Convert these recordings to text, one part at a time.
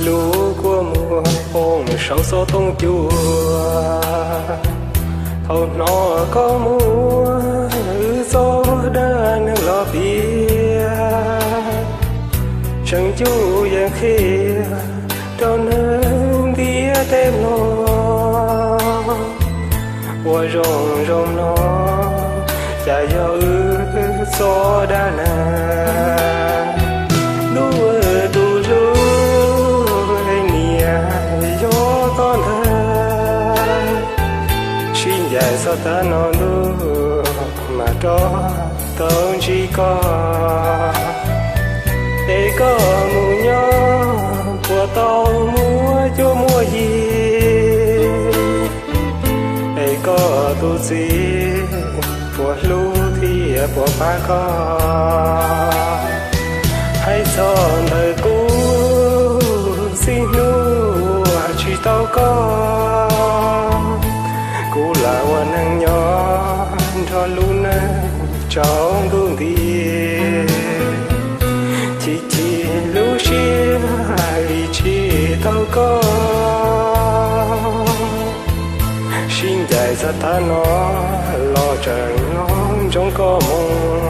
Lub kua muag poob saum xov tooj cua, thaum hnov koj muab wb txoj dab neeg los piav, tseem cuj yees qhia rau neeg ntiaj teb mloog. Ua zoo zoo no, cas yog wb txoj dab neeg. Ntuj, tus hlub niam yog koj ntag, sib ncaim txog tav no ntuj mas rov tau ntsib koj. Es koj mus nyob puas tau muaj cuab muaj yig, es koj tus txiv puas hlub thiab puas pab koj. Hais txog ntawm kuv txij hnub uas tsis tau koj, kuv lam ua neeg nyob nrog lub neej tsaus ntuj nti. Chim chim lub siab vim tsis tau koj, sib ncaim txog tav no los tseem ntsoov koj mus.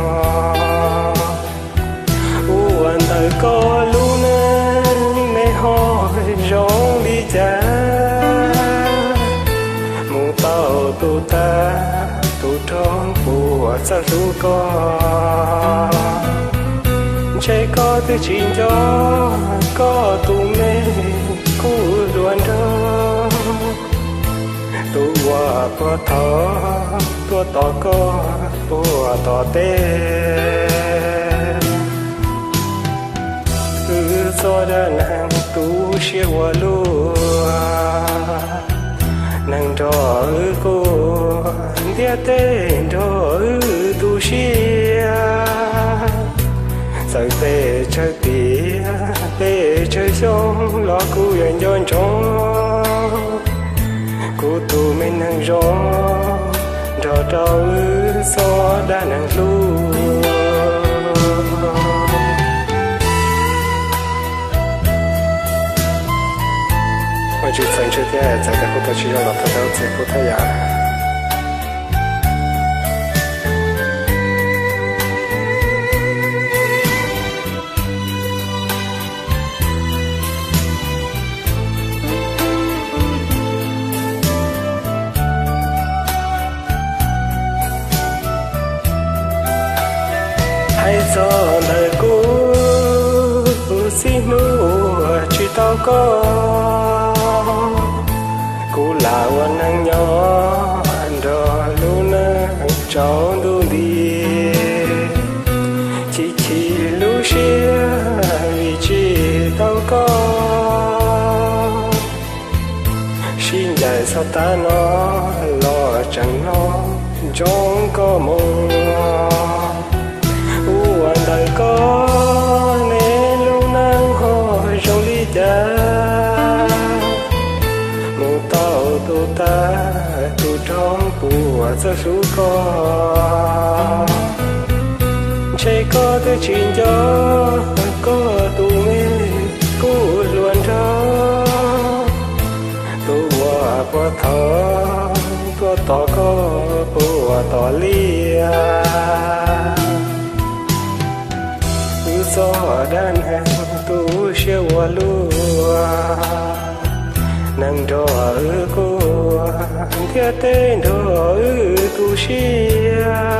Ua ntawm koj lub neej me ho zoo li cas, mus tau tus tag tus rog puas txawj hlub koj. Ntshe koj twb tsis nco koj tus me kuj hluas nraug, tus uas puag thaum tuaj tos koj puag tom teb. Wb txoj dab neeg tu siab ua luaj, neeg nrog wb quaj, ntiaj teb nrog wb tu siab. Txawm pes tsawg tiam, pes tsawg xyoo los kuv yuav nco ntsoov kuv tus me neeg zoo, nrog rau wb txoj dab neeg hlub. Ua tsis txheeb tshwj thiab txais tas kuv tau tsis zoo los thov txim kuv thiab yom. Hais txog ntawm kuv txij hnub uas tsis tau koj, kuv lam ua neeg nyob nrog lub neej tsaus ntuj nti. Chim chim lub siab vim tsis tau koj, sib ncaim txog tav no los tseem hnov ntsoov koj mus. Ua ntawm koj ne lub neej ho zoo li cas, mus tau tus tag tus rog puas txawj hlub koj. Ntshe koj twb tsis nco koj tus me kuj hluas nraug, tus uas puag thaum tuaj tos koj puag tom liaj. Wb txoj dab neeg tu siab ua luaj, neeg nrog wb quaj, ntiaj teb nrog wb tu siab.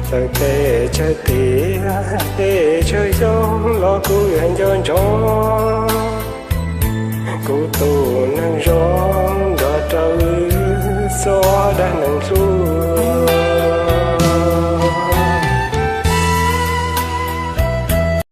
Txawm pes tsawg tiam, pes tsawg xyoo los kuv yuav nco ntsoov kuv tus neeg zoo, nrog rau wb txoj dab neeg hlub.